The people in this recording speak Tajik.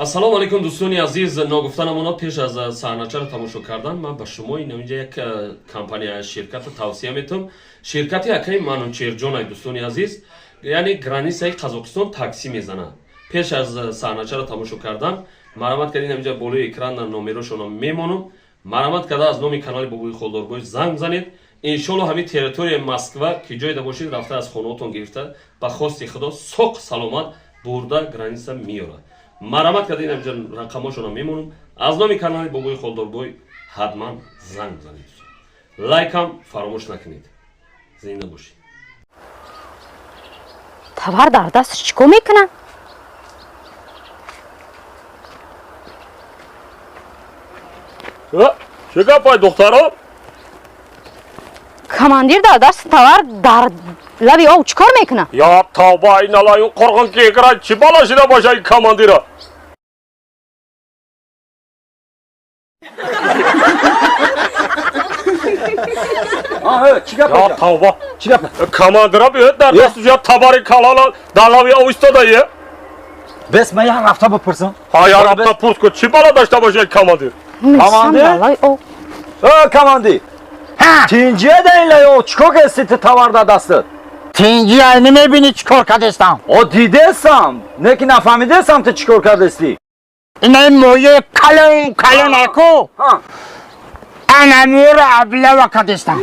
Ассалому алайкум, дӯстони азиз. Ногуфта намонад, пеш аз саҳначаро тамошо кардан ман ба шумо инҷа як компания, ширкатро тавсия метавам, ширкати акаи Манучерҷонай. Дӯстони азиз, яъне границаи Қазоқистон такси мезанад. Пеш аз саҳначаро тамошо кардан марамат карда, инҷа болои экран номерошонро мемонам. Марамат карда, аз номи канали Бобои Холдорбой занг занед. Иншолло, ҳамин территорияи Москва ки ҷойда бошед, рафта аз хонаотон гирифта, ба хости Худо соқ саломат бурда граница меёрад. Марамат карда, инҷа рақамошонро мемонам. Аз номи канали Бобои Холдорбой ҳатман занг занед, лайкам фаромӯш накунед. Зинда бошед. Тавар дар дасташ чӣ кор мекунад? Чӣ гапай, духтаро? Командир дар даст тавар дар лаби об чӣ кор мекунад? Я тавба, иналаю қурғин кекра, чӣ бало шида боша ин командира? Чӣ гап? Я тавба. Чӣ гап? Командира биёд, дар дасту я табари калала дар лаби об истода. Бес, ман як рафта бипурсам. Ҳа, я рафта пурс кун, чӣ бало дошта боша ин командир. Командир? Дар лаби об. Э, командир, тинҷия да ин лаё, чӣ кор кардӣ ту тавар дар дастат? Тинҷия, намебинӣ чӣ кор кардестам? О, дидестам, не ки нафаҳмидестам, ту чӣ кор кардестӣ. Ина моҳии калон калон аку, анамиро аблава кардестам.